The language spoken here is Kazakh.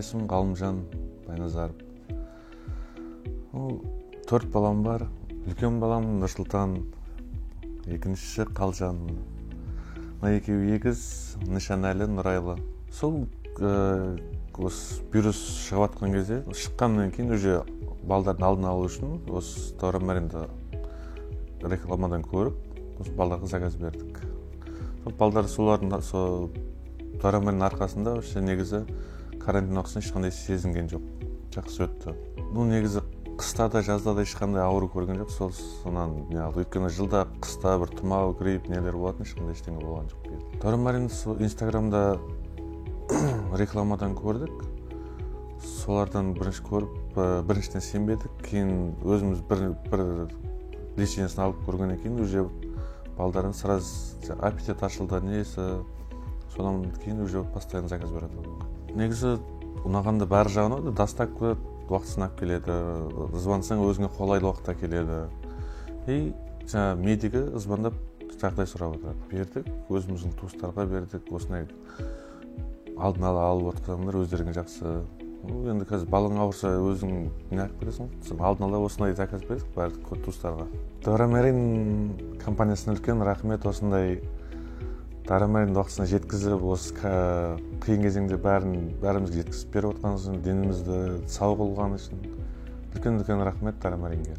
Есімім Ғалымжан Байназаров. 4 балам бар. Үлкен балам Нұрсұлтан, екіншісі Қалжан. Мына екеуі егіз, Нышанәлі, Нұрайлы. Сол осы вирус шығып жатқан кезде, шыққаннан кейін уже балдардың алдын алу үшін осы Дорамаринді рекламадан көріп, осы балдарға заказ бердік. Сол балдар солардың сол Дорамариннің арқасында вообще негізі карантин уақытысында ешқандай сезінген жоқ. Жақсы өтті. Негізі қыста да жазда да ешқандай ауру көрген жоқ. Сол сонан не алды. Өйткені жылда қыста бір тұмау, грипп нелер болатын, ешқандай ештеңе болған жоқ биыл. Дорамарин сол Инстаграмда рекламадан көрдік. Солардан бірінші көріп, біріншіден сенбедік. Кейін өзіміз бір лечениесін алып көргеннен кейін уже балдардың сразу аппетит ашылды, несі. Содан кейін уже постоянно заказ береді. Негізі ұнағанда бәрі жағынан ұнады. Доставка уақытысында алып келеді, звонсаң өзіңе қолайлы уақытта келеді. И жаңа медигі звондап жағдай сұрап отырады. Бердік, өзіміздің туыстарға бердік. Осындай алдын ала алып отырсаңдар өздеріңе жақсы. Енді қазір балаң ауырса өзің не алып бересің ғой. Алдын ала осындай заказ бердік барлық туыстарға. Дорамарин компаниясына үлкен рахмет, осындай Дорамаринді уақытысында жеткізіп, осы қиын кезеңде бәрімізге жеткізіп беріп отқан үшін, денімізді сау қылған үшін үлкен-үлкен рахмет Дорамаринге.